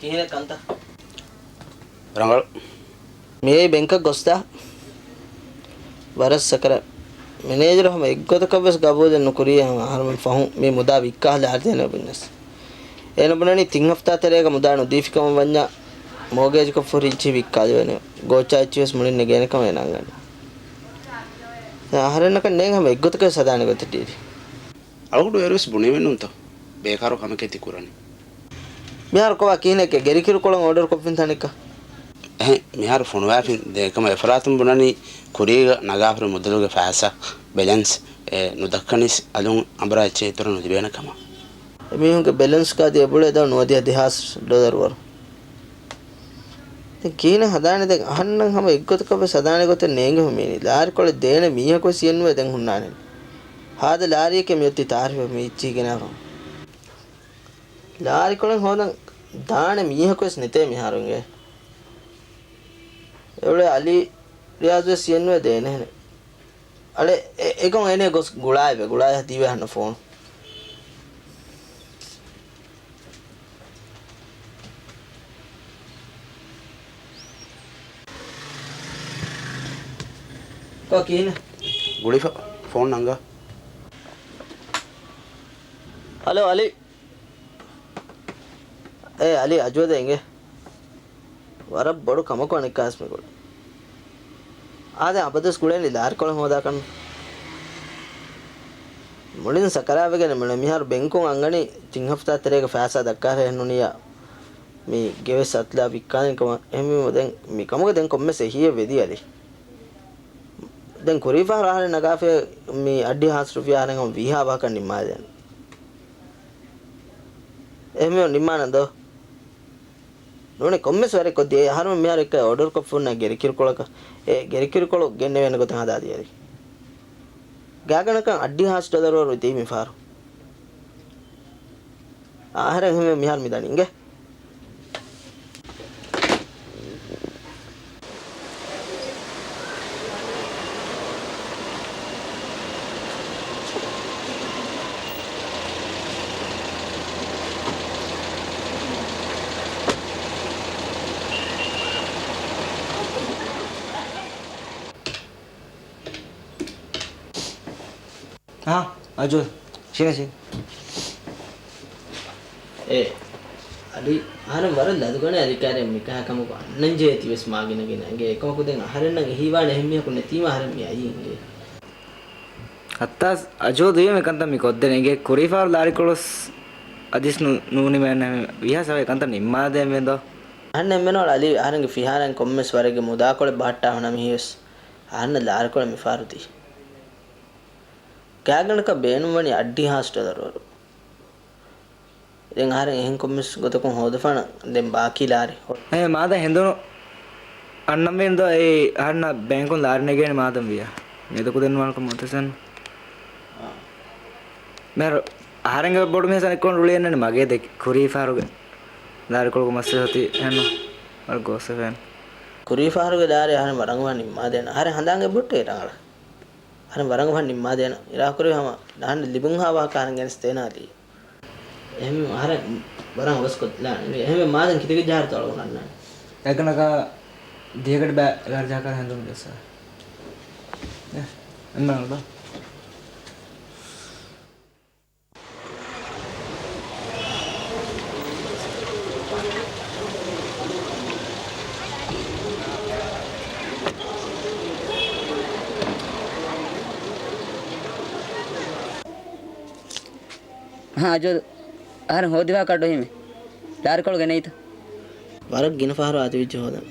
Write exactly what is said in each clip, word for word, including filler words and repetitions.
ކިހިނެއް ކަންތައް؟ ރަނގަޅު. މިއީ ބެންކަށް ގޮސްދާ. ވަރަށް ސަކަރާތް. މެނޭޖަރު ހަމަ އެއްގޮތަކަށް ވެސް ގަބޫލެއް ނުކުރީ ހަމަ އަހަރުމެން ފަހުން މި މުދާ ވިއްކާލާ އަޅުދޭނެ ބުންޏަސް. އޭނަ ބުނަނީ ތިން ހަފްތާ ތެރޭގަ މުދާ ނުދީފިކަމަށް ވަންޏާ މޯގޭޖުކޮށްފަ ހުރި އެއްޗިހި ވިއްކާލެވޭނެ. ގޯއްޗާ އެއްޗިހި ވެސް މުޅިން ނެގޭނެ ކަމަށް އޭނަ އަންގަނީ. ދެން އަހަރެންނަކަށް ނޭނގެ ހަމަ އެއްގޮތަކަށް ސަދާނެ ގޮތެއް ޑީޑީ. އަޅުގަނޑު އޭރުވެސް ބުނީމެއްނޫންތޯ، ބޭކާރު ކަމެކޭ ތި ކުރަނީ. މިހާރު ކޮބާ ކިހިނެއްގެ ގެރިކިރުކޮޅަށް އޯޑަރު ކޮށްފިން ތަނެއްކަ؟ އެހެން، މިހާރު ފޮނުވާފިން ދޭ ކަމަށް އެފަރާތުން ބުނަނީ ކުރީގަ ނަގާފަ ހުރި މުދަލުގެ ފައިސާ، ބެލެންސް، އެ ނުދައްކަނީސް އަލުން އަނބުރާ އެއްޗެއް އިތުރަށް ނުލިބޭނެ ކަމަށް. އެމީހުންގެ ބެލެންސް ކާދި އެބުޅޭ ދޯ ނުވަދިހަ ދެހާސް ޑޮލަރު ވަރު. ދެން ކިހިނެއް ހަދާނެ؟ ދެން އަހަންނަށް ހަމަ އެއްގޮތަކަށް ވެސް ހަދާނެ ގޮތެއް ނޭނގެ ހުމީނީ. ލާރިކޮޅެއް ދޭނެ މީހަކު ވެސް އެއްނުވޭ ދެން ހުންނާނެ. ހާދަ ލާރިއެކޭ މިއޮތީ ތާރިފަށް މި އެއްޗިހި ގެނާފަ. ލާރިކޮޅެއް ހޯދަން ދާނެ މީހަކު ވެސް ނެތޭ މިހާރު އިނގޭ. އެއުޅޭ އަލީ ރިޔާޒު ވެސް އެއްނުވޭ ދޭނެހެނެއް. އަޅެ، އެ، އެގޮން އޭނެ ގޮސް ގުޅާއިބެ، ގުޅާއި ދީވެ އަހަންނަށް ފޯނު. ކޮ ކިހިނެއް؟ ގުޅިފަ ފޯން ނަންގާ. ހަލޯ، އަލީ. އޭ، އަލީ، އަޖުވަދެ އިނގޭ. ވަރަށް ބޮޑު ކަމަކު އަނެއްކާސް މި ގުޅި. އާދެ، އަބަދުވެސް ގުޅޭނީ ލާރިކޮޅެއް ހޯދާކަން. މުޅިން ސަކަރާވެގެން މި މިހާރު ބެންކުން އަންގަނީ ތިން ހަފްތާ ތެރޭގަ ފައިސާ ދައްކާފައެއް ނޫނިއްޔާ. މި ގެވެސް އަތުލާ ވިއްކާލިން ކަމަށް. އެހެންވީމަ ދެން މި ކަމުގަ ދެން ކޮންމެސް އެހީއެއް ވެދީ އަލީ. ދެން ކުރީފަހަރު އަހަރެން ނަގާފަ މި އައްޑިހަ ހާސް ރުފިޔާ އަހަރެން ހަމަ ވީހާ ވާހަކަ ނިންމާލަން. އެހެންވީމަ ނިންމާނަން ދޯ. ނޫނީ ކޮންމެސް ވަރެއް ކޮށްދިޔަ އަހަރުމެން މިހާރު އެއްކަ އޯޑަރުކޮށްފަ ހުންނަ ގެރިކިރުކޮޅަކަށް އެ ގެރިކިރުކޮޅު ގެންނެވޭނެ ގޮތެއް ހަދާދިޔައި. ގާގަނޑަކަށް އައްޑިހަ ހާސް ޑޮލަރު ވަރު ދީ މިފަހަރު. އަހަރެން އެހެންވެ މިހާރު މި ދަނީ އިނގޭ. އާ، އަޖު، ޝިނަ، ޝިނަ. އޭ، އަލީ، އަހަރެން ވަރަށް ލަދުގަނެ އަލިކާރެއް މިކަހަ ކަމަކު އަންނަން ޖެހޭތީވެސް މާގިނަ ގިނަ އިނގޭ. އެކަމަކު ދެން އަހަރެންނަށް އެހީވާނެ އެހެން މީހަކު ނެތީމަ އަހަރެން މި އައީ އިނގޭ. ހައްތާސް އަޖޯ ދުވި މި ކަންތައް މި ކޮށްދެން އިނގޭ. ކުރީފާރު ލާރިކޮޅުސް އަދިސް ނު-، ނޫނިމޭނެ ވީހާސް އަވައި ކަންތައް ނިންމާދޭން މެންދޯ. އަހަންނަށް އެންމެންވަރު އަލީ އަހަރެންގެ ފިހާރައިން ކޮންމެސް ވަރެއްގެ މުދާކޮޅެއް ބަހައްޓާ ހުނަ މިހިވެސް އަހަންނަށް ލާރިކޮޅެއް މިފަހަރު ދީ. ގާގަނޑަކަށް ބޭނުންވަނީ އައްޑިހާސް ޑޮލަރު ވަރު. ދެން އަހަރެން އެހެން ކޮންމެސް ގޮތަކުން ހޯދަފާނަ ދެން ބާކީ ލާރި ހޯ-، އެ މާދަ ހެނދުނު އަންނަންވީން ދޯ އެއީ އަހަންނަށް ބޭންކުން ލާރި ނެގޭނެ މާދަން ވިޔާ. މި ދުކު ދެން ވާންކަ މުއައްސަސަން. މިހާރު އަހަރެންގެ ބޮޑު މީހަކަށް އެއްކޮން ރުޅިއެއްނެން މަގޭ ދެ ކުރީފާރުގެ ލާރިކޮޅުގެ މައްސަލަ ތި ހެންނު ވަރަށް ގޯސްވެފައިން. ކުރީފާރުގެ ލާރި އަހަރެން ވަރަށް ވަނީ މާދޭނަ. އަހަރެން ހަނދާންގެ ބުއްޓޭ ރަނގަޅަށް. އަހަރެން ވަރަށް ވަން ނިންމާދޭނަ. އިރާކުރެވި ހަމަ އަހަންނަށް ލިބުންހާ ވާހަކަ އަހަރެން ގެނެސް ދޭނާލީ. އެހެންވީމަ އަހަރެން ވަރަށް އަވަސްކޮށްލާނެ. އެހެންވެ މާދަން ކިތަކެއް ޖަހާއިރުތޯ އަޅުގަނޑު އަންނާނެ. އެކަނަކާ ދިހަކަޑި ބައި ގާރި ޖަހާކަށް ހެނދުން ގެއްސާ. އެ، އެންމެ އަޅުގަނޑު. ހާ، އަޖޯލު. އަހަރެން ހޯދިވާ ކައްޑު ހިމެ. ލާރިކޮޅު ގެނެއްތަ؟ ވަރަށް ގިނަ ފަހަރު އަތުވެއްޖެ ހޯދަން.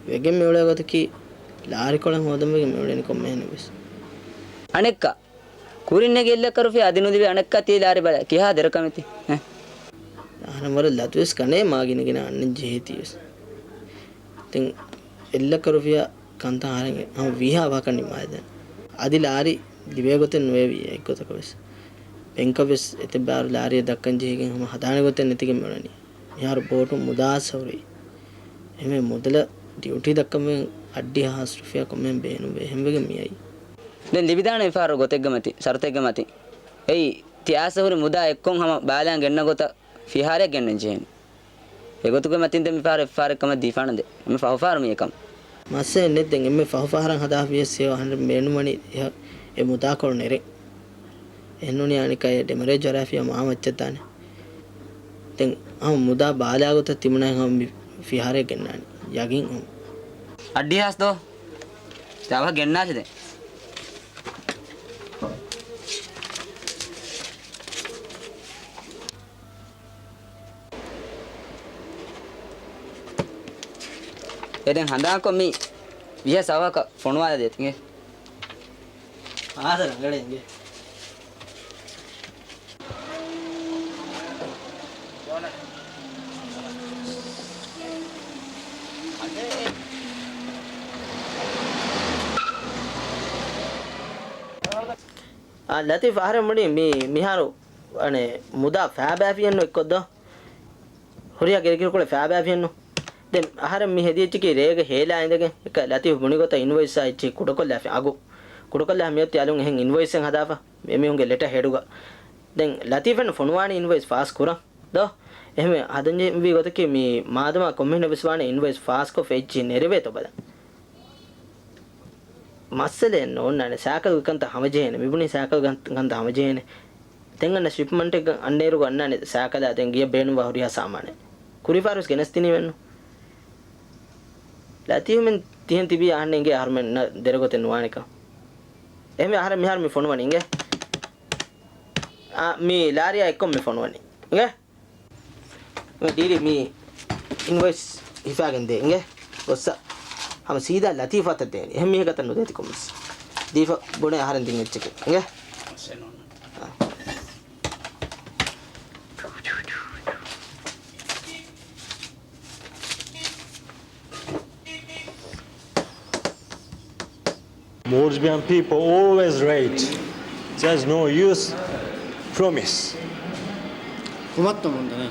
ވެގެން މިއުޅޭ ގޮތަކީ ލާރިކޮޅެއް ހޯދަން ވެގެން މިއުޅެނީ ކޮންމެހެން ވެސް. އަނެއްކާ. ކުރިން ނެގި އެއްލައްކަ ރުފިޔާ އަދި ނުލިބޭ އަނެއްކާ ތި ލާރި ބަލަ ކިހާ ދެރަކަމެތި؟ އެ. އަހަރެން ވަރަށް ލަދުވެސް ގަނޭ މާގިނަގިނަ އަންނަން ޖެހޭތީވެސް. ދެން އެއްލައްކަ ރުފިޔާ ކަންތައް އަހަރެން ހަމަ ވީހާ ވާކަށް ނިންމާލަދާނެ. އަދި ލާރި ލިބޭ ގޮތެއް ނުވެވި އެއްގޮތަކަށް ވެސް. ބެންކަށް ވެސް އެތައް ބާރު ލާރިއެއް ދައްކަން ޖެހިގެން ހަމަ ހަދާނެ ގޮތެއް ނެތިގެން މިއުޅެނީ. މިހާރު ބޯޓު މުދާސް ހުރީ. އެހެންވެ މުދަލަށް ޑިއުޓީ ދައްކަމެން އައްޑިހަ ހާސް ރުފިޔާ ކޮންމެހެން ބޭނުންވޭ. އެހެންވެގެން މިއައީ. ދެން ލިބިދާނެ މިފަހަރު ގޮތެއްގެ މަތި، ޝަރުތެއްގެ މަތި. އެއީ، ތި އާސަ ހުރި މުދާ އެއްކޮށް ހަމަ ބާލާން ގެންނަ ގޮތަށް ފިހާރައެއް ގެންނަން ޖެހޭނެ. އެގޮތުގެ މަތިން ދެން މި ފަހަރަށް އެއްފަހަރެއް ކަމަށް ދީފާނަން ދެ. އެންމެ ފަހުފަހަރު މި އެކަމް. މައްސަލައެއް ނެތް ދެން. އެންމެ ފަހުފަހަރަށް ހަދާފިޔަސް ހެޔޮ އަހަން މޭނުންވަނީ އެ، އެ މުދާކޮޅު ނެރެން. އެހެންނޫނީ އަނެއްކާ އެ ޑެމަރޭޖް ވަރާފިޔަ މާ މައްޗަށް ދާނެ. ދެން ހަމަ މުދާ ބާލާގޮތަށް ތިބުނަހެން ހަމަ މި ފިހާރައެއް ގެންނާނީ. ޔަގީން ހަމަ. އައްޑިހާސް ދޯ. ތާވަ ގެންނާށެ ދެން. އެ ދެން ހަނދާންކޮށް މި ވިހަ ސަވަކަށް ފޮނުވާލަދޭތި އިނގޭ. އާދަ ރަނގަޅޭ އިނގޭ. އާ، ލަތީފް އަހަރެން ބުނީ މި، މިހާރު އަނެއް މުދާ ފައިބައިފިއެއްނު އެއްކޮށްދޯ؟ ހުރިހާ ގިރިގިރިކޮޅެއް ފައިބައިފިއެއްނު. ދެން އަހަރެން މި ހެދި އެއްޗަކީ ރޭގަ ހޭލާ އިނދެގެން އެކަ ލަތީފް ބުނި ގޮތަށް އިންވޮއިސްއާ އެއްޗެހި ކުޑަކޮށްލާފި އަގު. ކުޑަކޮށްލާ މިއޮތީ އަލުން އެހެން އިންވޮއިސްއެއް ހަދާފަ. އެމީހުންގެ ލެޓަ ހެޑުގަ. ދެން ލަތީފަށް ފޮނުވާނީ އިންވޮއިސް ފާސް ކުރަން. ދޯ؟ އެހެންވެ ހަދަންޖެހި ވީ ގޮތަކީ މި މާދަމާ ކޮންމެހެން ވެސް ވާނެ އިންވޮއިސް ފާސްކޮށްފަ އެއްޗެހި ނެރެވޭތޯ ބަލަން. މައްސަލައެއް ނޯންނާނެ. ސައިކަލްގެ ކަންތައް ހަމަޖެހޭނެ. މިބުނީ ސައިކަލް ކަން، ކަންތައް ހަމަޖެހޭނެ. ދެން އަންނަ ޝިޕްމަންޓެއްގަ އަންނައިރުގަ އަންނާނެ ސައިކަލާ ދެން ގިޔަ ބޭނުންވާ ހުރިހާ ސާމާނެއް. ކުރީފާރުވެސް ގެނެސްދިނީމެއްނު. ލަތީފްމެން ތިހެން ތިބީ އަހަންނަށް އިނގޭ އަހަރުމެންނަށް ދެރަގޮތެއް ނުވާނެކަން. އެހެންވެ އަހަރެން މިހާރު މި ފޮނުވަނީ އިނގޭ. އާ، މި ލާރިއާ އެއްކޮށް މި ފޮނުވަނީ. އިނގޭ؟ މި ޑީޑީ މި އިންވޮއިސް ހިފާގެން ދޭ އިނގޭ. ގޮއްސަ ހަމަ ސީދާ ލަތީފް އަތަށް ދޭނެ. އެހެން މީހެއް އަތަށް ނުދޭތި ކޮންމެސް. ދީފަ ބުނޭ އަހަރެން ދިން އެއްޗެކޭ. އިނގޭ؟ އާ. Moravian people always late. There's no use promise. ކުމައްތަ މުންދަނީ؟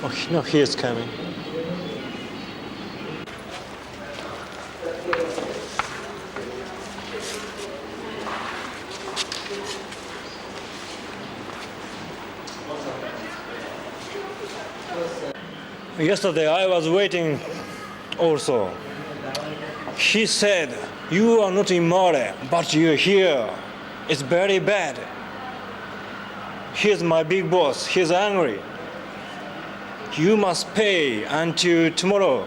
Oh, no, he is coming. Yesterday I was waiting also. He said, "You are not in Male, but you are here. It's very bad. He's my big boss. He's angry. You must pay until tomorrow."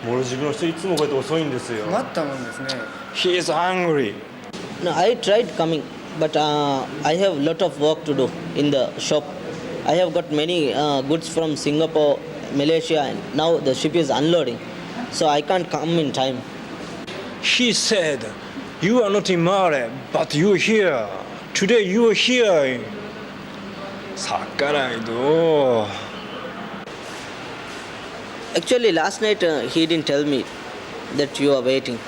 モルジブの人いつもこうやって遅いんですよ。困ったもんですね。 He is angry. No, I tried coming, but uh, I have lot of work to do in the shop. I have got many uh, goods from Singapore, Malaysia, and now the ship is unloading, so I can't come in time. He said, "You are not in Male, but you here. Today you are here." 逆らえど。 Actually, last night uh, he didn't tell me that you are waiting.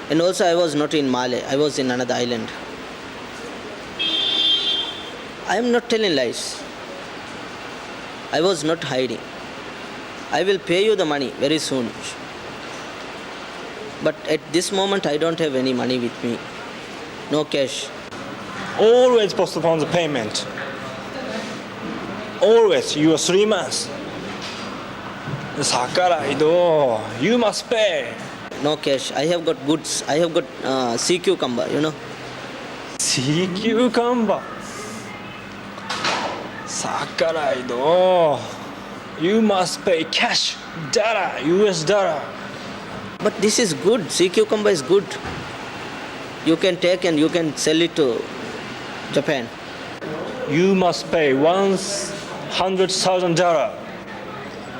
And also, I was not in Male, I was in another island. I am not telling lies. I was not hiding. I will pay you the money very soon. But at this moment, I don't have any money with me. No cash. Always postpone the payment. Always, you are three months. 逆らえど。 You must pay. No cash. I have got goods. I have got uh, sea cucumber, you know. Sea cucumber. 逆らえど。 You must pay cash, dollar, U S dollar. But this is good. Sea cucumber is good. You can take and you can sell it to Japan. You must pay one hundred thousand dollar.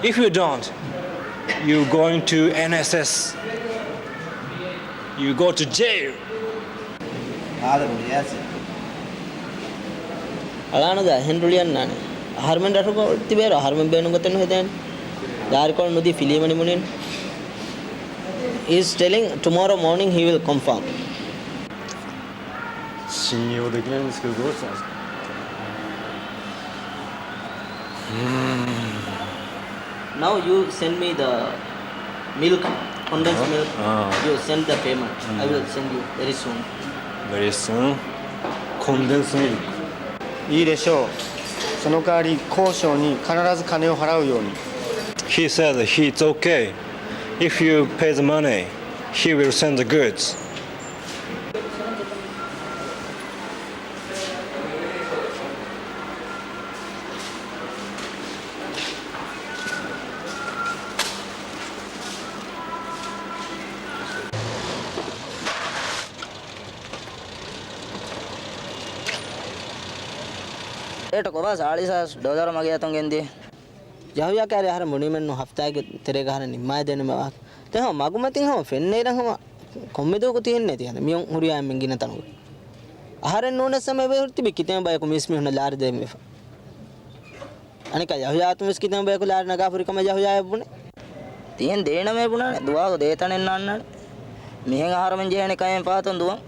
If you don't, you going to N S S. You go to jail. އާދަމު ރިޔާސީ. އަޅާނުދާ އެހެން ރުޅިއަންނާނެ. އަހަރުމެން ރަށުގަ ތިބޭރު އަހަރުމެން ބޭނުންގޮތެއް ނުހެދޭނެ. ލާރިކޮޅު ނުދީ ފިލީމަނި މުނިން. He is telling tomorrow morning he will confirm. 信用できないんですけど、どうしたんですか？うーん。Now you send me the milk, condensed milk. Ah. You send the payment. I will send you very soon. Very soon. Condensed milk. いいでしょう。その代わり、交渉に必ず金を払うように。 He said he's okay. If you pay the money, he will send the goods. ރޭޓް ކޮބާ؟ ސާޅީސް ހާސް ޑޮލަރު މަގޭ އަތުން ގެންދިޔަ. ޔަހުޔާ ކައިރި އަހަރެން ބުނީމެއްނު ހަފްތާގެ ތެރޭގަ އަހަރެން ނިންމާދޭނެ މަ ވާހަކަ. ދެން ހަމަ މަގުމަތިން ހަމަ ފެންނައިރަށް ހަމަ ކޮންމެ ދުވަހަކު ތިހެންނޭ ތިހަން މިއޮން ހުރިހާ އެންމެން ގިނަ ތަނުގަ. އަހަރެން ނޫނަސް ހަމަ އެބަ ހުރި ތިބި ކިތަން ބަޔަކު މީސް މީހުންނަށް ލާރި ދޭން ވެފަ. އަނެކާ ޔަހުޔާ އަތުން ވެސް ކިތަން ބަޔަކު ލާރި ނަގާ ހުރި ކަމަށް ޔަހުޔާ އެ ބުނެ. ތިހެން ދޭނަމޭ ބުނާނެ، ދުވަހަކު ދޭތަނެއް ނާންނާނެ. މިހެން އަހަރުމެން ޖެހޭނެ ކަމެއް ފަހަތުން ދުވަން.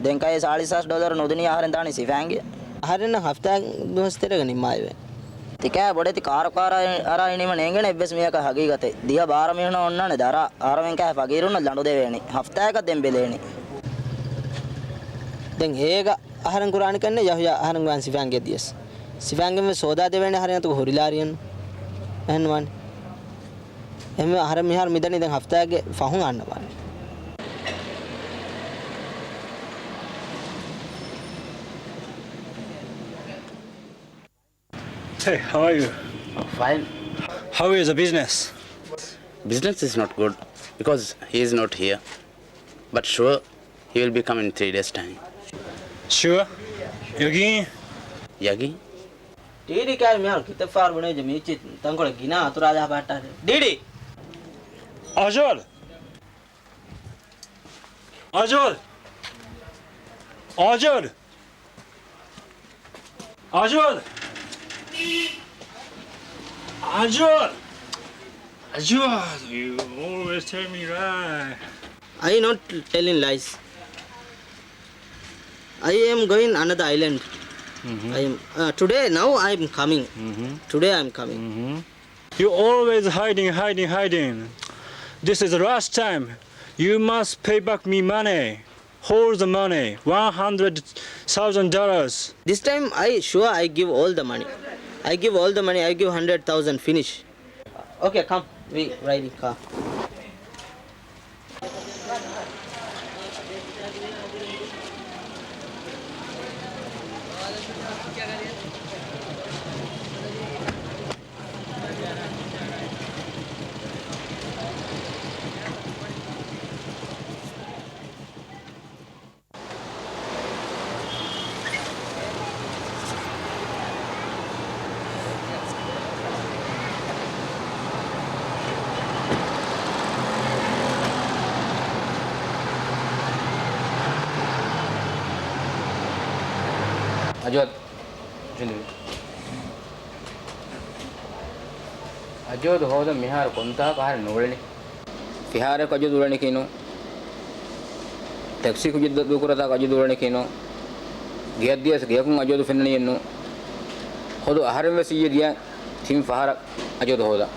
ދެން ކައި ސާޅީސް ހާސް ޑޮލަރު ނުދިނީ އަހަރެން ދާނީ ސިފައިންގެ. އަހަރެންނަށް ހަފްތާ ދުވަސް ތެރޭގަ ނިންމާއެވެ. ތިކާ ބޮޑެތި ކާރު ކާރާ އަރާ އިނީމަ ނޭނގޭނެ އެއްވެސް މީހަކަށް ހަގީގަތެއް. ދިހަ ބާރަ މީހުންނަށް އޮންނާނެ ދަރާ. އަހަރުމެން ކާ ފަގީރުންނަށް ލަނޑު ދެވޭނީ. ހަފްތާއަކަށް ދެން ބެލޭނީ. ދެން އޭގަ އަހަރެން ކުރާނެ ކަންނެ ޔަހުޔާ އަހަރެން ގޮވާން ސިފައިންގެ ދިޔަސް. ސިފައިންގެން ވެސް ހޯދާ ދެވޭނެ އަހަރެން އަތުގަ ހުރި ލާރިއެއްނު. އެހެން ނުވާނެ. އެހެންވެ އަހަރެން މިހާރު މިދަނީ ދެން ހަފްތާގެ ފަހުން އަންނަވާނެ. Hey, how are you? Fine. How is the business? Business is not good because he is not here. But sure, he will be coming in three days' time. Sure? ޔަގީން؟ ޔަގީން. ޑީޑީ ކާރި މިހާރު ކިތައް ފަހަރު ބުނެވިއްޖެ މީޗި ތަންކޮޅެއް ގިނަ އަތުރާލާ ބަހައްޓާ. ޑީޑީ! އަޖަލް! އަޖަލް! އަޖަލް! އަޖަލް! އަޖަލް! އަޖަލް! You always tell me lie. I not telling lies. I am going another island. Mm-hmm. I am, uh, today, now I am coming. Mm-hmm. Today I am coming. Mm-hmm. You always hiding, hiding, hiding. This is the last time. You must pay back me money. Hold the money, one hundred thousand dollars. This time I sure I give all the money. I give all the money. I give hundred thousand. Finish. Okay, come. We ride in car. އަޖޯދު. އަޖޯދު ހޯދަން މިހާރު ކޮންތާކު އަހަރެން ނޫޅެނީ؟ ފިހާރައަކު އަޖޯދު އުޅެނީކީނު. ޓެކްސީ ކުއްޖެއް ދޫކުރާތާކު އަޖޯދު އުޅެނީކީނު. ގެޔަށް ދިޔަސް ގެޔަކުން އަޖޯދު ފެންނަނީއެއްނު. ހޯދު އަހަރެން ވެސް އިއްޔެ ދިޔަ ތިން ފަހަރަށް އަޖޯދު ހޯދާ.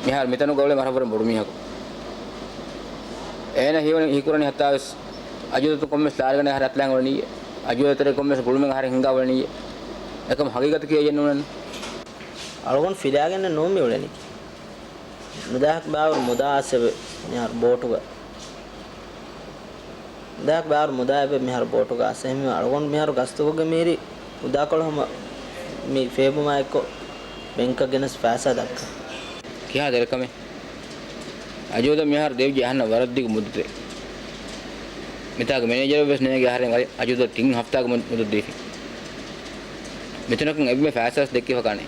މިހާރު މިތަނުގަ އުޅޭ މަރަށްވުރެ ބޮޑު މީހަކު. އޭނަ ހީވަނީ ހީކުރަނީ ހަތާވެސް އަޖޯދު ކޮންމެސް ލާރިގަނޑެއް އަހަރެން އަތުލާން އުޅެނީ. އަޖޯދު ތެރޭ ކޮންމެސް ގުޅުމެއް އަހަރެން ހިންގާ އުޅެނީ. އެކަމް ހަގީގަތަކީ އެއްނޫނެއް. އަޅުގަނޑު ފިލާގެންނެއް ނޫން މި އުޅެނީ. ނުދާހަކަ ބާވަރު މުދާ އައިސް އެބަ މިހާރު ބޯޓުގަ. ނުދާހަކަ ބާވަރު މުދާ އެބަ މިހާރު ބޯޓުގަ އައިސް. އެހެންވެ އަޅުގަނޑު މިހާރު ގަސްތުކޮށްގެން މިހިރީ ނުދާކޮޅު ހަމަ މި ފޭބުމާ އެއްކޮށް ބެންކަށް ގެނެސް ފައިސާ ދައްކަން. ކިހާ ދެރަކަމެއް؟ އަޖޯދަށް މިހާރު ދެވިއްޖެ އަހަންނަށް ވަރަށް ދިގު މުއްދަތެއް. މިތާގެ މެނޭޖަރު ވެސް ނޭނގެ އަހަރެން އަޖޯދަށް ތިން ހަފްތާގެ މު-، މުއްދަތު ދީފި. މިތަނަކުން އެންމެ ފައިސާސް ދެއްކިފަ ކާނެ.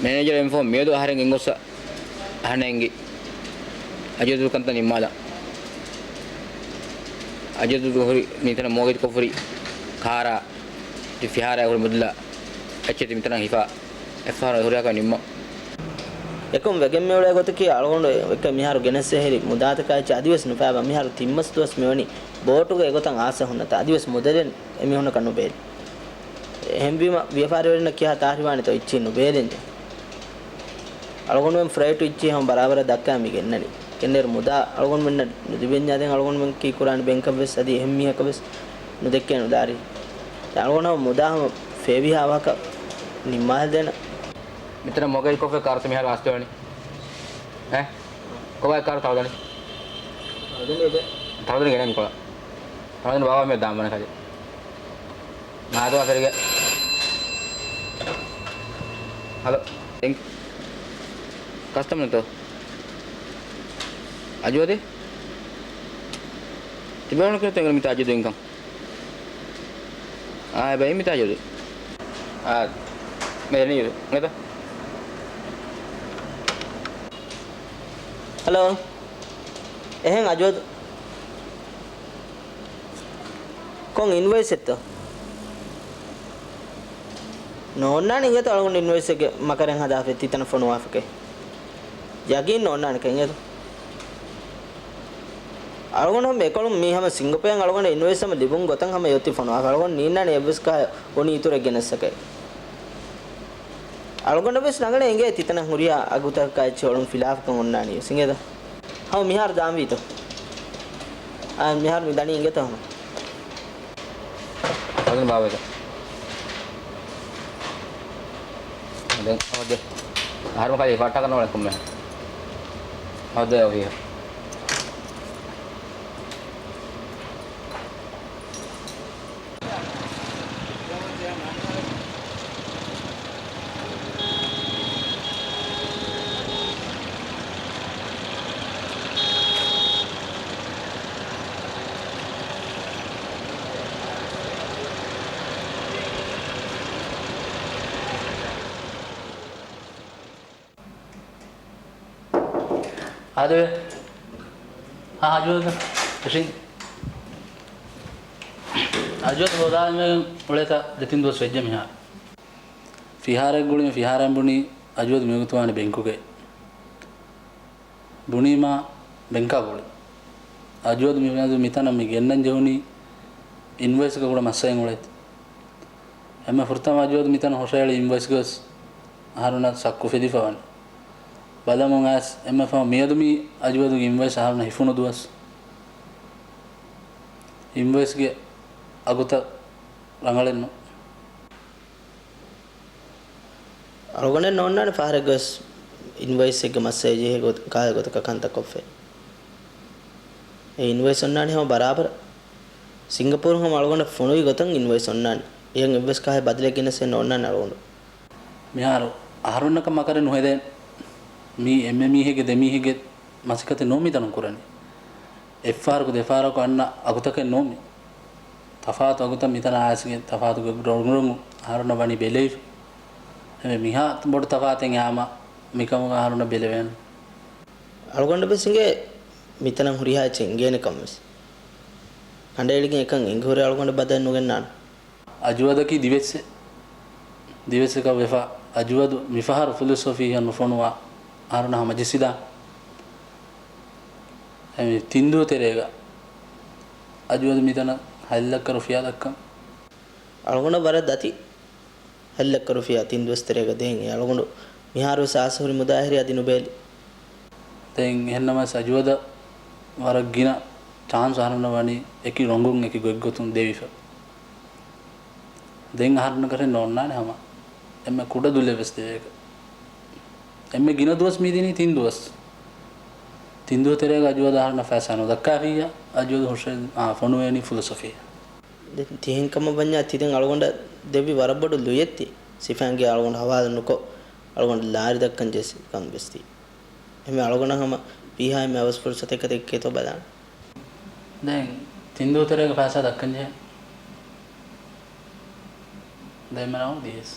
މެނޭޖަރު އެންފޯ މިއަދު އަހަރެން ގެންގޮއްސަ އަހަންނަށް އެނގި. އަޖޯދު ކަންތައް ނިންމާލާ. އަޖޯދު ހުރި މިތަނަށް މޯގޭޖްކޮށްފަ ހުރި ކާރާ، ތި ފިހާރާ ހުރި މުދަލާ، އެއްޗެތި މިތަނަށް ހިފާ، އެއްފަހަރު ހުރިހާ ކަމެއް ނިންމަ. އެކަމް ވެގެން މިއުޅޭ ގޮތަކީ އަޅުގަނޑު އެކަ މިހާރު ގެނެސް ހިރި މުދާތަކާ އެއްޗެއް އަދިވެސް ނުފާބާ. މިހާރު ތިން މަސް ދުވަސް މިވަނީ ބޯޓުގަ އެގޮތަށް އާސަ ހުންނަތާ އަދިވެސް މުދަލެއް އެމީހުންނަކަށް ނުބޭނެ. އެހެންވީމަ، ވިޔަފާރިވެރިންނަށް ކިހާ ތާހިރުވާނެތޯ އިއްޗިހި ނުބޭލެންޖެ. އަޅުގަނޑުމެން ފްރައިޓު އިއްޗިހި ހަމަ ބަރާބަރަށް ދައްކާ މި ގެންނަނީ. ކެނޑޭރު މުދާ އަޅުގަނޑުމެންނަށް ނުލިބެންޏާ ދެން އަޅުގަނޑުމެން ކީ ކުރާނީ ބެންކަށްވެސް އަދި އެހެން މީހަކަށްވެސް ނުދެއްކޭ ނުދާރީ. ދެން އަޅުގަނޑު ހަމަ މުދާ ހަމަ ފޭބިހާ އަވަހަކަށް ނިންމާލަދޭނަން. މިތަނަށް މޮގައި ކޮށްފަ ކާރުތައް މިހާރު އާސްތެވަނީ. އެ؟ ކޮބާ ކާރު ތަޅުދަނީ؟ ތަޅުދަނީ އެދެ. ތަޅުދަނީ ގެނައިން ކޮޅަށް. ތަޅުދަނީ ބާވާ މި ދާން ބަނެ ކަލެ. މާދުވާ ފެރިގެ. ހަލޯ. ތެންކް. ކަސްޓަމަރެއްތޯ؟ އަޖުވަދެ؟ ތިބޭނު ކިޔަތެން މިތާ އަޖުދު އިންކަން. އާ، ބައި މިތާ އަޖުދު. އާ، މެދަނީ ނެތަ؟ ހަލޯ. އެހެން އަޖުވަދު. ކޮން އިންވޮއިސް އެއްތޯ؟ ނޯންނާނެ އިނގޭތޯ އަޅުގަނޑު އިންވޮއިސް އެއްގެ މަކަރެއް ހަދާފަ ތިތަނަށް ފޮނުވާފަކައި. ޔަގީން ނޯންނާނެ ކަން އިނގޭތޯ. އަޅުގަނޑު ހަމަ އެކޮޅުން މީ ހަމަ ސިންގަޕޮއިން އަޅުގަނޑަށް އިންވޮއިސް ހަމަ ލިބުން ގޮތަށް ހަމަ އެއޮތީ ފޮނުވާފަ. އަޅުގަނޑު ނީންނާނެ އެއްވެސް ކާ އުނި އިތުރެއް ގެނެއްސަކައި. އަޅުގަނޑަށް ވެސް ނަގަނެ އިނގޭ ތިތަނަށް ހުރިހާ އަގުތަކަކާ އެއްޗެއް އޮޅުން ފިލާފަކަން އޮންނާނީ ވެސް އިނގޭތަ؟ ހަމަ މިހާރު ދާންވީތަ؟ އާ، މިހާރު މި ދަނީ އިނގޭތަ ހަމަ؟ އަދި ބާވައިގަ. ދެން އަހަރު ކަލޭ ފައްޓާ ކަންނަވަނެ ކޮންމެ. އަދި އޮވިޔަ. އާދެވޭ. ހާ، އަޖުވަދު. ކިށިން. އަޖުވަދު ހޯދާލަމޭ އުޅޭތާ ދެތިން ދުވަސް ވެއްޖެ މިހާރު. ފިހާރައެއް ގުޅި ފިހާރައިން ބުނީ އަޖުވަދު މިވަގުތު ވާނެ ބެންކުގައި. ބުނީމާ ބެންކާ ގުޅި. އަޖުވަދު މި، މިތަނަށް މި ގެންނަން ޖެހުނީ އިންވޮއިސްގެ ކުޑަ މައްސަލައެއް އުޅޭތީ. އެންމެ ފުރަތަމަ އަޖުވަދު މިތަނަށް ހުށައެޅި އިންވޮއިސްގަސް އަހަރުންނަށް ސައްކު ފެދިފަ ވަނީ. ބަލަމުން އައިސް އެންމެ ފަހު މިއަދު މި އަޖުވަދުގެ އިންވޮއިސް އަހަރުންނަށް ހިފުނު ދުވަސް. އިންވޮއިސްގެ އަގުތައް ރަނގަޅެއްނު. އަޅުގަނޑެއް ނޯންނާނެ ފަހަރެއްގަސް އިންވޮއިސްއެއްގެ މައްސަލަ ޖެހޭ ގޮތް، ކާހެއް ގޮތަކަށް ކަންތައް ކޮށްފައި. އެ އިންވޮއިސް އޮންނާނެ ހަމަ ބަރާބަރަށް. ސިންގަޕޫރުން ހަމަ އަޅުގަނޑަށް ފޮނުވި ގޮތަށް އިންވޮއިސް އޮންނާނެ. އެހެން އެއްވެސް ކާހެއް ބަދަލެއް ގެނެސް އެއް ނޯންނާނެ އަޅުގަނޑު. މިހާރު އަހަރުންނަކަށް މަކަރެއް ނުހެދޭނެ. މީ އެންމެ މީހެއްގެ ދެ މީހެއްގެ މަސައްކަތެއް ނޫން މިތަނުން ކުރަނީ. އެއްފަހަރަކު ދެފަހަރަކު އަންނަ އަގުތަކެއް ނޫން މީ. ތަފާތު އަގުތައް މިތަނަށް އައިސްގެން ތަފާތުގެ ރޮނގުރޮނގު އަހަރުންނަށް ވަނީ ބެލެވިފަ. އެމެ މިހާ ބޮޑު ތަފާތެއް އާމަ މިކަމުގަ އަހަރުންނަށް ބެލެވޭނެ. އަޅުގަނޑަށް ވެސް އިނގޭ މިތަނަށް ހުރިހާ އެއްޗެއް އިނގޭނެ ކަން ވެސް. ކަނޑައެޅިގެން އެކަން އެނގިހުރެ އަޅުގަނޑަށް ބަދަލެއް ނުގެންނާނެ. އަޖުވަދަކީ ދިވެއްސެއް. ދިވެއްސެއްކަން ވެފަ، އަޖުވަދު މިފަހަރު ފުލުސް އޮފީހަށް ނުފޮނުވާ އަހަރުންނާ ހަމަޖެއްސިދާނެ. އެ ތިންދޫ ތެރޭގަ އަޖުވަދު މިތަނަށް ހަތް ލައްކަ ރުފިޔާ ދައްކަން. އަޅުގަނޑަށް ވަރަށް ދަތި. ހަތް ލައްކަ ރުފިޔާ ތިން ދުވަސް ތެރޭގަ ދޭން. އެ އަޅުގަނޑު މިހާރުވެސް އާސަހުރި މުދާ އެހެރީ އަދި ނުބޭލި. ދެން އެހެންނަމަވެސް އަޖުވަދަށް ވަރަށް ގިނަ ޗާންސް އަހަރުންނަށް ވަނީ އެކި ރޮނގުން އެކި ގޮތްގޮތުން ދެވިފަ. ދެން އަހަރުންނަކަށް ނޯންނާނެ ހަމަ އެންމެ ކުޑަ ދުލެއް ވެސް ދެވޭކަށް. އެންމެ ގިނަ ދުވަސް މި ދިނީ ތިން ދުވަސް. ތިން ދުވަހު ތެރޭގަ އަޖުވަދު އަހަރުންނަށް ފައިސާ ނުދައްކާފިއްޔާ، އަޖުވަދު ހުށަ-، އާ، ފޮނުވޭނީ ފުލުސް އޮފީހަށް. ދެން ތިހެން ކަމަށް ވަންޏާ ތިދެން އަޅުގަނޑަށް ދެއްވި ވަރަށް ބޮޑު ލުޔެއް ތި. ސިފައިންގެ އަޅުގަނޑު ހަވާލު ނުކޮށް، އަޅުގަނޑު ލާރި ދައްކަން ޖެހި ކަން ވެސް ތި. އެހެންވެ އަޅުގަނޑަށް ހަމަ ފީހާ އެންމެ އަވަސް ފުރުސަތެއް ކަތެއް ކޭތޯ ބަލާނެ. ދެން ތިންދޫ ތެރޭގެ ފައިސާ ދައްކަން ޖެހޭ. ދެން މެ ރައުންޑް ދިޔަސް.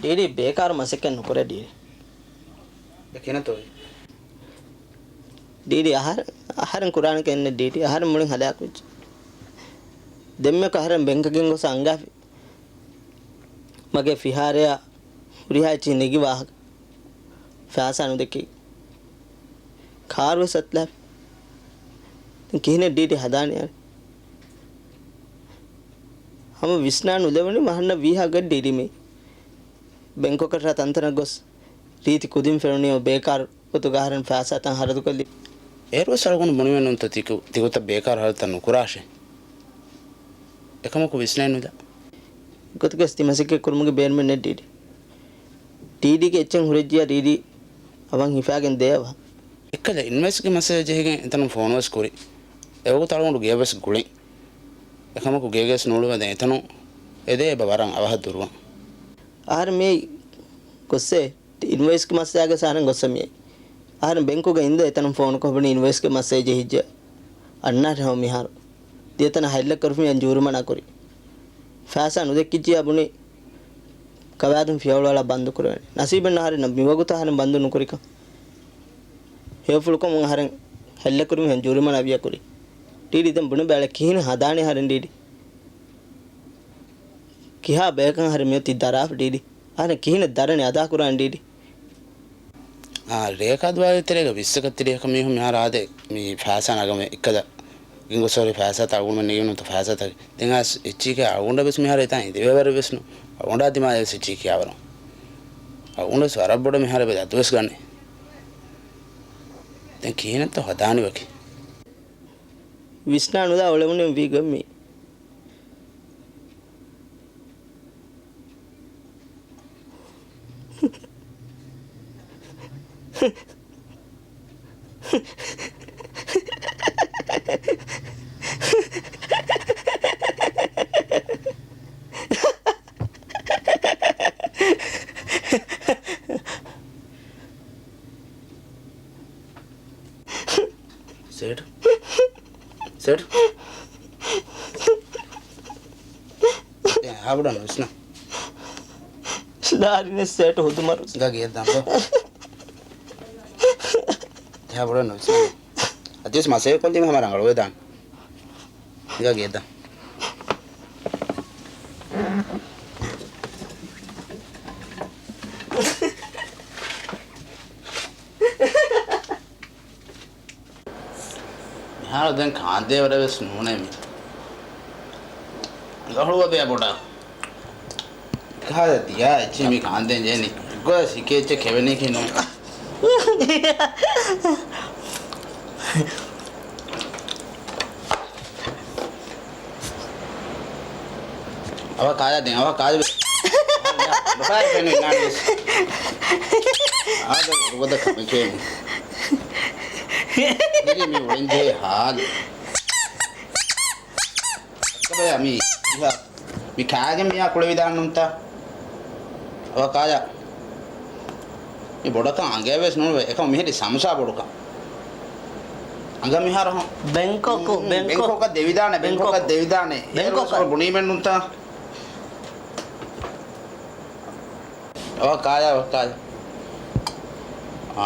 ޑީޑީ ބޭކާރު މަސައްކަތް ނުކުރޭ ޑީޑީ. އެ ކިހިނެއްތޯ އެ؟ ޑީޑީ އަހަރެން، އަހަރެން ކުރާނެ ކަންނެއް ޑީޑީ. އަހަރެން މުޅިން ހަލާކުވެއްޖެ. ދެންމެ އަހަރެން ބެންކަކަށް ގޮސް އަންގާފި. މަގޭ ފިހާރަޔާ ހުރިހާ އެއްޗެއް ނެގި ވާހަކަ ފައިސާ ނުދެއްކި. ކާރު ވެސް އަތުލާފި. ދެން ކިހިނެއް ޑީޑީ ހަދާނީ އަރެ؟ ހަމަ ވިސްނާ ނުލެވުނީ މަހަންނަށް ވީހާގަ ޑީޑީ މީ. ބެންކޮކަށް ތަންތަނަށް ގޮސް ރީތި ކުދިން ފެނުނީ ބޭކާރު ގޮތުގަ އަހަރެން ފައިސާތައް ހަރަދުކޮށްލި. އޭރުވެސް އަޅުގަނޑު ބުނިމެއްނުންތަ ތިކު-، ތިގޮތަށް ބޭކާރު ހަރަދުތައް ނުކުރާށޭ. އެކަމަކު ވިސްނައެއް ނުލާ. ގޮތުގަސް ތި މަސައްކަތް ކުރުމުގެ ބޭނުމެއް ނެތް ޑީޑީ. ޑީޑީގެ އެއްޗެއް ހުރެއްޖިޔާ ޑީޑީ އަވަން ހިފާގެން ދޭއަވަ. އެއްކަލަ އިންވޮއިސްގެ މައްސަލަ ޖެހިގެން އެތަނުން ފޯނުވެސް ކުރި. އެވަގުތު އަޅުގަނޑު ގެޔަށްވެސް ގުޅިން. އެކަމަކު ގޭގަވެސް ނޫޅުވެދެން އެތަނުން އެދޭ އެބަ ވަރަށް އަވަހަށް ދުރުވަން. އަހަރެން މިއައީ ގޮއްސޭ. އިންވޮއިސްގެ މައްސަލައިގަ އަހަރެން ގޮއްސަ މިއައީ. އަހަރެން ބެންކުގަ އިންދެ އެތަނުން ފޯނުކޮށް ބުނި އިންވޮއިސްގެ މައްސަލަ ޖެހިއްޖެ. އަންނާށޭ ހަމަ މިހާރު. ދިޔަތަނަށް ހައްލަކުރުފިޔަން ޖޫރިމަނާ ކުރި. ފައިސާ ނުދެއްކިއްޖިޔާ ބުނި ކަވާދުން ފިޔަވަޅު އަޅާ ބަންދު ކުރެވޭނެ. ނަސީބެއް ނަހަރިން މިވަގުތު އަހަރެން ބަންދު ނުކުރިކަން. ހެޔޮފުޅުކަމުން އަހަރެން ހައްލަކުރުމިހެން ޖޫރިމަނާ ވިޔަ ކުރި. ޑީޑީ ދެން ބުނެބަ އަޅެ ކިހިނެއް ހަދާނީ އަހަރެން ޑީޑީ. ކިހާ ބަޔަކަށް އަހަރެން މިއޮތީ ދަރާފަ ޑީޑީ. އަހަރެން ކިހިނެއް ދަރަނި އަދާކުރާނީ ޑީޑީ. އާ، ރޭކާ ދުވާލު ތެރޭގަ ވިއްސަކަށް ތިރީހަކަށް މީހުން މިހާރު އާދޭ މި ފައިސާ ނަގަމޭ އެއްކަލަ. ގިންގުސް ހުރި ފައިސާތައް އަޅުގަނޑުމެން ނެގިނުންތަ ފައިސާތަކެއް. ދެން އަސް އެއްޗީކޭ އަޅުގަނޑަށް ވެސް މިހާރު އެތާން އިނދެވޭވަރެއް ވެސް ނޫން. އަޅުގަނޑާ ދިމާލަށް ވެސް އެއްޗީ ކިޔާވަރު. އަޅުގަނޑު ވެސް ވަރަށް ބޮޑަށް މިހާރު އެބަ ދަތުވެސް ގަނެ. ދެން ކިހިނެއްތޯ ހަދާނީ ވަކި. ވިސްނާ ނުލާ އުޅެމުނެއް ވީ ގޮތް މީ. ސޭޓު. ސޭޓު. އެ، އާބުޑަން ވިސްނާ. ދާރިނެ ސޭޓު ހުދުމަރު. ގާ ގެއަށް ދާން ބޯ. އެ، އާބުޑަން ވިސްނާ. އަދިވެސް މަސޭ ކޮންދީމަ ހަމަ ރަނގަޅުވެ ދާން. ގާ ގެއަށް ދާން. މިހާރު ދެން ކާންދޭ ވަރެއް ވެސް ނޫނޭ މި. އަނގަހުޅުވަ ބޭ ބޮޑާ. ކާ ދިޔާ އެއްޗެއް މި ކާންދޭން ޖެހެނީ. ގޮސް ހިކޭ އެއްޗެއް ކެވެނީކީ ނޫން. އަވަ ކާޔާ ދެން، އަވަ ކާޔާ ބެ-، ނުފާ ފެނު އިނާނީސް. އާދަ ރުބަދަ ކަމެކޭ. ދިރި މި އުޅެންޖެހޭ ހާލު. އައްކަބަޔާ މި އިހާ. މި ކާގެ މިޔާ ކުޅެވިދާން ނުންތާ؟ އަވަ ކާޔާ. މި ބޮޑަކަށް އަނގައެއް ވެސް ނޫން އެކަމަ މިހެރި ސަމުސާ ބޮޑުކަން. އަނގަ މިހާރު ހަ-، ބެންކޮކު، މް، ބެންކޮ-، ބެންކޮކަށް ދެވިދާނެ، ބެންކޮކަށް ބެންކޮކު. ދެވިދާނެ. އޭރު ވެސް ބެންކޮކަށް. ބުނީމެއް ނުންތާ؟ އަވަ ކާޔާ، އަވަ ކާޔާ. އާ،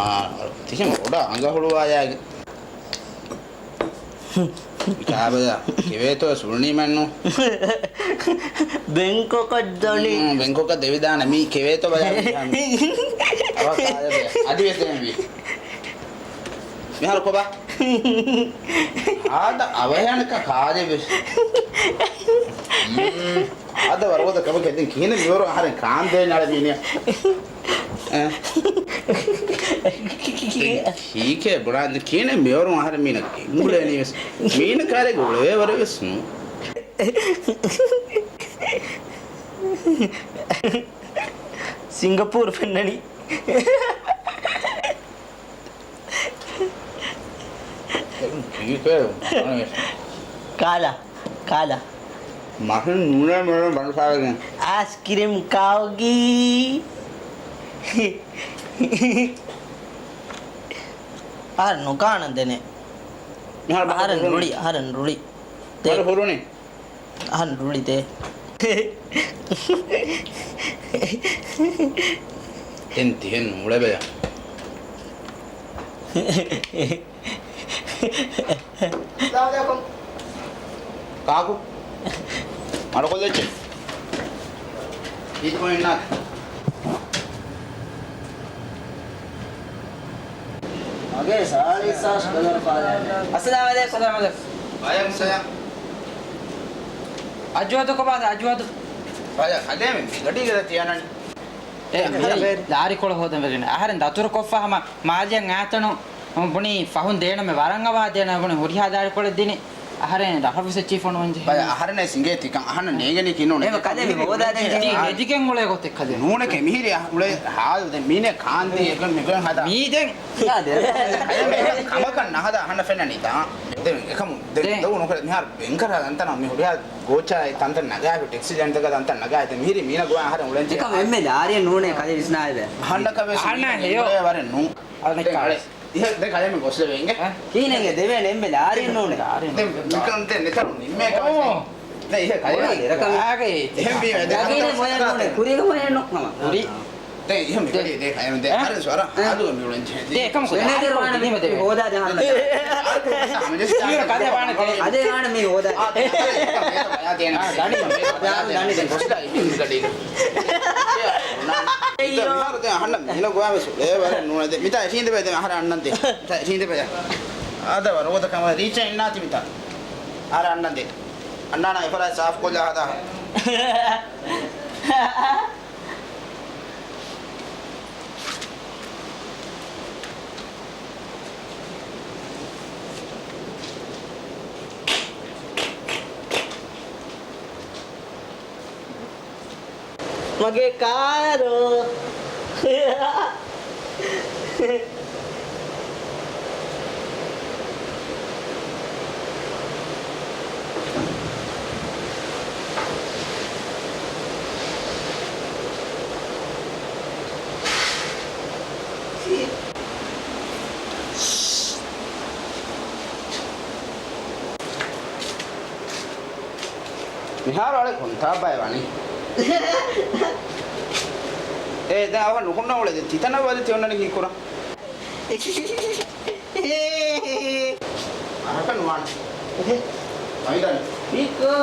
ތިހެން ބޮޑަށް އަނގަ ހުޅުވާޔާގެ. ކާބަޔާ، ކެވޭތޯ ސުޅުނީމެއްނު. ބެންކޮކަށް ދަނީ. މް، ބެންކޮކަށް ދެވިދާނެ މީ ކެވޭތޯ ބަޔާ މީހާ. އަވަ ކާޔާ ބަޔާ. އަދިވެސް ދެން ވީ. މިހާރު ކޮބާ؟ އާދަ އަވަހައިނަކަ ކާލެ ވެސް. މް. އާދަ ވަރުގަދަ ކަމަކަށް ދެން ކިހިނެއް މިވަރު އަހަރެން ކާންދޭން އަޅެ މީނިއަށް. އަ. ކީކޭ ބުނާން ކިހިނެއް މިވަރު އަހަރެން މީނަ ގެންގުޅޭނީ ވެސް. މީނަ ކާރެއް ގުޅެވޭ ވަރެއް ވެސް ނޫން. ސިންގަޕޫރު ފެންނަނީ. ކީކޭ؟ ކާލާ، ކާލާ. މަށެއް ނޫނޭ މިއޮތީ ބަނޑުފާރަކީ. އައިސްކްރީމް ކާއުގީ. އަހަރެން ނުކާނަން ދެނެ. މިހާރު ބަނޑު އަހަރެން ހުރުނީ. ރުޅި، އަހަރެން ރުޅި. ދެ. ބަނޑު ހުރުނީ. އަހަން ރުޅި ދޭ. އެން ތިހެން ނޫޅެބަޔަ. ކާކު؟ މަޑުކޮށްލައްޗޭ. އީދު ކޮއިން ނާ. މަގޭ ސާޅީސް ހާސް ޑޮލަރު ފާލާނެ. އައްސަލާމު ޢަލައިކުމް. ވަޢަލައިކުމް ސަލާމް. އަޖްވަދު ކޮބާ އަޖްވަދު؟ ބަޔަ ކަލޭމެން މި ގަޑީގަ ތިޔަނަނީ. އޭ، މި ދާރިކޮޅު ހޯދަން ވެގެން. އަހަރެން ދަތުރު ކޮށްފަ ހަމަ މާލިޔަށް އާތަނު ބުނީ ފަހުން ދޭނަމެ ވަރަށް އަވާ ދޭނަ ބުނި ހުރިހާ ދާރިކޮޅެއް ދިނި. އަހަރެން ރަށަށް ވެސް އެއްޗިހި ފޮނުވަން ޖެހޭ. ބަޔަ އަހަރެން ސިނގޭ ތިކަން އަހަންނަށް ނޭނގެނީ ކިނުނެ. އޭ، ކަލޭ މި ހޯދާ ދެން ޖެހޭ. ތި ހެދިގެން އުޅޭ ގޮތެއް ކަލޭ. ނޫނެކޭ މިހިރި އުޅޭ ހާލު ދެން މީނެ ކާންދީ އެގޮތް މިގޮތް ހަދާ. މީ ދެން. ކަލޭ މިހެން ކަމަކަށް ނަހަދާ އަހަންނަށް ފެންނަނީތާ. ދެން އެކަމު ދެން ދެން. ދޮގު ނުކަރޭ މިހާރު ބެންކަރާ ދަންތަނަށް މި ހުރިހާ ގޯޗާއި ތަންތަން ނަގާފި ޓެކްސި ޖަންތަކަށް ދަންތަން ނަގާ ދެން މިހިރީ މީނަ ގޮވާ އަހަރެން އުޅެން ޖެހޭ. އެކަމް އެންމެ ދާރިއެއް ނޫނޭ ކަލޭ ވިސްނާއެވެ. އަހަންނަކަށް ވެސް އަހަންނަށް މީނަ ހެޔޮ. ގޮވޭ ވަރެއް ނޫން. އަދަ ދެން ނިކާ. އަޅެ، އިހަ، ދެން ކަލޭމެން ގޮސްލެވޭ އިނގޭ. އަ؟ ކީނެގެ ދެވޭނެ އެންމެ ދާރިއެއް ނޫނޭ. ދެން ނިކަން ދެން ނިކަން ނިންމޭ ކަމެއް. އޯ. ދެން އިހަ ކަލޭމެން. އޮވޭ، ދެރަކަށް. އާގެ. އެހެން ވީމަ ދެ ދަގީނެ ކަމެއް މޮޔަ ނޫނޭ، ކުރީގެ މޮޔަ ނޫން ހަމަ. ކުރީ. ދެން އިހަ މި ދެ. ގަޑީ ދޭ ކަލޭމެން ދެ. އަ؟ އަރެސް ވަރަށް އަ. ހާލުގަ މި އުޅެން ޖެހޭ. ދޭ ކަމަކު ދެ. ދެނެ ދެ ވާނެ ދީމަ ދެ. ހޯދާ ދެ ހާލު. އަދެ ވާނެ މި ހޯދާ. އާ، ދަނީ. ދަނީ ދެ. ގޮސްލާ އި ގަޑީ. އެއްޔޯ. މިހާރު ދެ އަހަންނަށް މީނަ ގޮވާ ވެސް އުޅޭ ވަރެއް ނޫނޭ ދެ. މިތާ އެށީނދެ ބައި ދެ އަހަރެން އަންނަން ދެ. މިތާ އެށީނދެ ބައި. އާދަ ވަރު އޯދަ ކަމަށް ރީޗަށް އިންނާތި މިތާ. އަހަރެން އަންނަން ދެ. އަންނާނާ އެފަރާތް ސާފު ކޮށްލާ ހަދާ. މަގޭ ކާރު. މިހާރު އަޅެ ކޮންތާ ބައެއް ވަނީ؟ އޭ، ދެން އަވަހަށް ނުހުންނަ އުޅެ ދެން ތިތަނަށް ވަދެ ތި އޮންނަނީ ކީއްކުރަން؟ އަހަކަށް ނުވާނެ. ވައިދަން. ނިކޯ.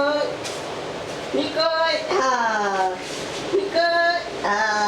ނިކޯ. ހާ. ނިކޯ. ހާ.